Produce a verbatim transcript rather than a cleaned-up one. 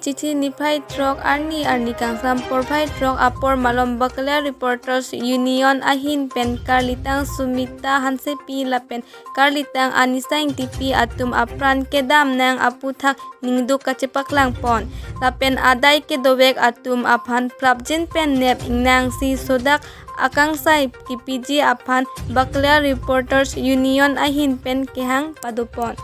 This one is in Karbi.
Chithi niphai throk arni arni kangsam porphai throk apor malom Bakaliar Reporters Union ahin pen karlitang Sumita Hansepi lapen karlitang Anisa Engtipi atum apran kedam nang aphuthak ningduk kachepaklang pon lapen adai kedovek atum aphan prapjin pen nep ingnang si sodak akangsai kepiji aphan Bakaliar Reporters Union ahin pen kehang padopon.